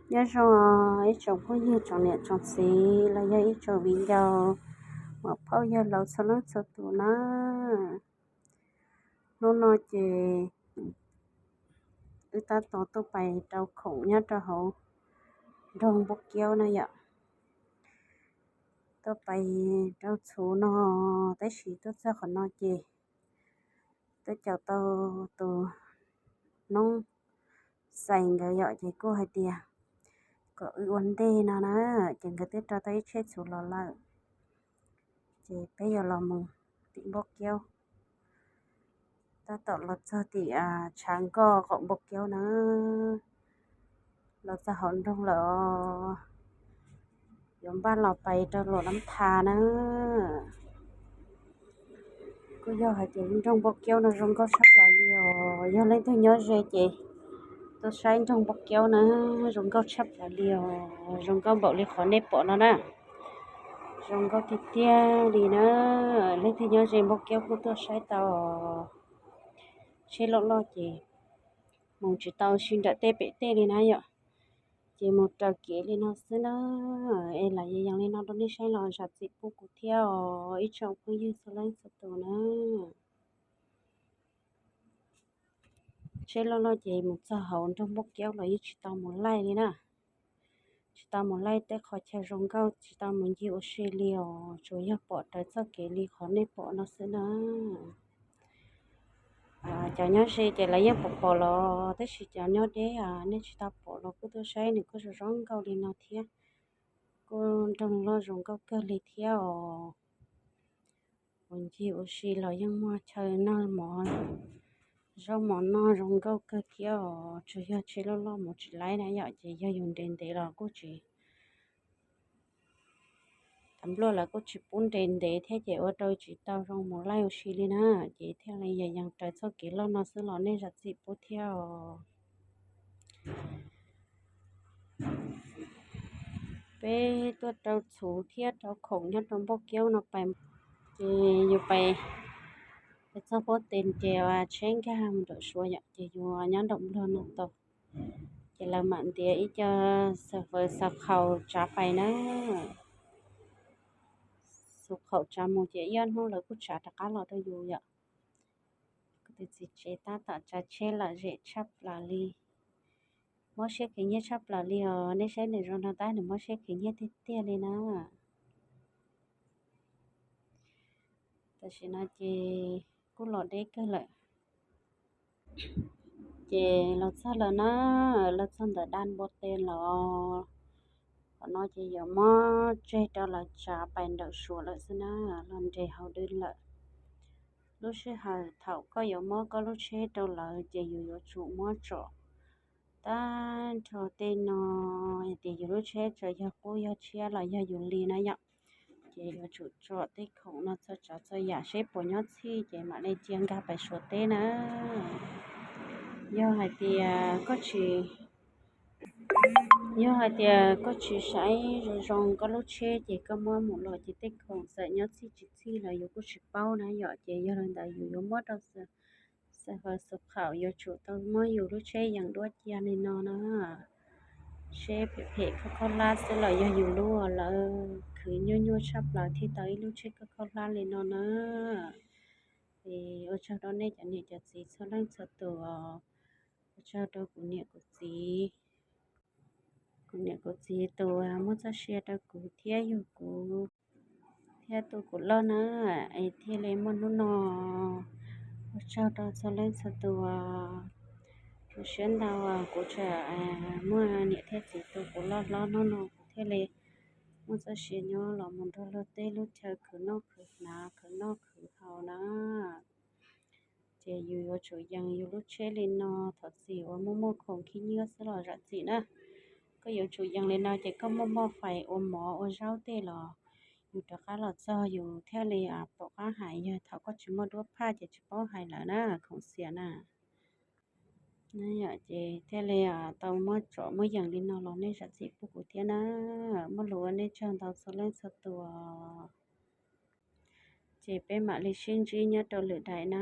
Nyob zoo ib tsoom phooj ywg tsoom niam tsoom txiv los yog ib tsoom viv ncaus, muam phauj yawg laus txhua leej txhua tus na. Hnub no ces wb tab tom tuaj pais rau khoom nyob rau hauv nroog Npauj Kiaub na yom. Tuaj pais rau txhuv no, tab sis tuaj txog qhov no ces tuaj caum tau tus noob xais nkawd yom, ces kuj hais tias kom wb ua ntej no na, ces nkawd twb rau tau ib tsheb txhuv los lawm. Ces peb yuav los mus tim Npauj Kiaub, tab tom los txog tim tshav nkoj qaum Npauj Kiaub na, los txog hauv nroog lawm os. Yuav npaj los pais rau Luam Lab Tha na. Kuj yog hais tias nroog Npauj Kiaub no zoo nkauj tshaj plaws li os. Yog leej twg nyob ze ces tuaj saib nroog Npauj Kiaub na, zoo nkauj tshaj plaws li os, zoo nkauj npaum li qhov nej pom no na. Zoo nkauj tiag tiag li na. Leej twg nyob ze Npauj Kiaub kuj tuaj saib tau. Tsheb loj loj ces mus tsis tau si nram tej pem tej li na yom, ces mus raws kev li no xwb na. Es lam yees li no rau nej saib los zam txim pub kuv thiab os ib tsoom phooj ywg txhua leej txhua tus na. Tsheb loj loj ces mus txog hauv nroog Npauj Kiaub los yeej tsis tau mus laij li na. Tsis tau mus laij tej qhov chaw zoo nkauj, tsis tau mus ncig ua si li os, tsuas yog pom raws txoj kev li qhov nej pom no xwb na. Cov nyob ze ces lawv yeej pom pom los, tab sis cov nyob deb nej tsis tau pom los kuj tuaj saib nws kuj zoo zoo nkauj li no thiab. Kuj nroog loj zoo nkauj kawg li thiab os. Mus ncig ua si los yeej muaj chaw noj mov, zaub mov noj zoo nkauj kawg thiab os. Tsuas yog tsheb loj loj mus tsis laij na yom, ces yog yus nres ntev los kuj tsis, tas npluaj lawv kuj tsis pub nres ntev thiab ces ua rau tsis tau zoo mus laij ua si li na. Ces thiaj li yees raws txoj kev loj no xwb los nej zam txim pub thiab os. Peb tuaj rau txhuv thiab rau khoom nyob rau Npauj Kiaub no pais, ces yus pais, pais txog pob tes ces tsheb nkag mus nram Suav yom, ces yus nyob nram Nplog no tau. Ces lawv mam ntiav ib co xav fawv xav khaum tsav pais na. Xav khaum tsav mus ces ib ob hnub lawv kuj tsav rov qab los rau yus yom. Kuv tus txiv tsev tab tom tsav tsheb lom zem tshaj plaws li. Mob siab khwv nyiaj tshaj plaws li os, nej saib nws zoo no tab nws mob siab khwv nyiaj tiag tiag li na. Tam sim no ces kuj los deb kawg lawm. Ces los txog lawm na, los txog ntawm Dan Npau Tes lawm. Qhov no ces yuav muab tseg rau lawv tsav pais nram Suav lawm xwb na, los nres hauv dwb lawm. Lub sij hawm thaum koj yuav muab koj lub tsheb rau lawv ces yus yuav tsum muab tsom tag nrho tej no, hais tias yus lub tsheb tsuas yog qub yog tshiab los yog yus li na yom, ces yuav tsum tsom tej khoom no txhua tsav txhua yam seb puas nyob txhij ces mam li cia nkag pais Suav teb na. Yog hais tias koj tsis, yog hais tias koj tsis saib zoo zoo koj lub tsheb ces koj muab mus los ces tej khoom txawm nyob txhij tsis txhij los yus kuj tsis paub na yom, ces yog li ntawd yus yuav muab rau xav fawv xav khaum, yuav tsum tau muab yus lub tsheb yees duab cia li no na. Seb phem phem khaub khaub hlab xwb los yog yus lub lawv khwv nyuaj nyuaj tshaj plaws thiaj tau ib lub tsheb khaub khaub hlab li no na. Es ua tsaug rau nej cov niam cov txiv txhua leej txhua tus os. Ua tsaug rau kuv niam kuv txiv, kuv niam kuv txiv tus muaj txoj sia rau kuv thiab yug kuv thiab tu kuv loj na, es thiaj li muaj hnub no. Ua tsaug rau txhua leej txhua tus, zoo siab ntau kuv tseem muaj niam thiab txiv tu kuv loj hlob hnub no kuv thiaj li muaj txoj sia nyob los mus nrog luag tej lub chaw khwv noj khwv hnav khwv noj khwv haus na. Ces yus yuav tsum yees yus lub tsheb li no, thov txim uas muaj muaj khoom khib nyiab xwb los zam txim na. Koj yuav tsum yees li no ces koj muaj muaj fais ua mov ua zaub tej los yus rov qab los txog yus thiaj li pom qab hais, yog thaum koj tsis muaj duab phaj ces tsis paub hais lawm na, khoom xiam na. Ces thiaj li tau muab tsom muab yees li no los nej zam txim pub kuv thiab na. Muaj lus ua nej tsaug ntau txhua leej txhua tus. Ces peb mam li sib ntsib nyob rau lwm daim na.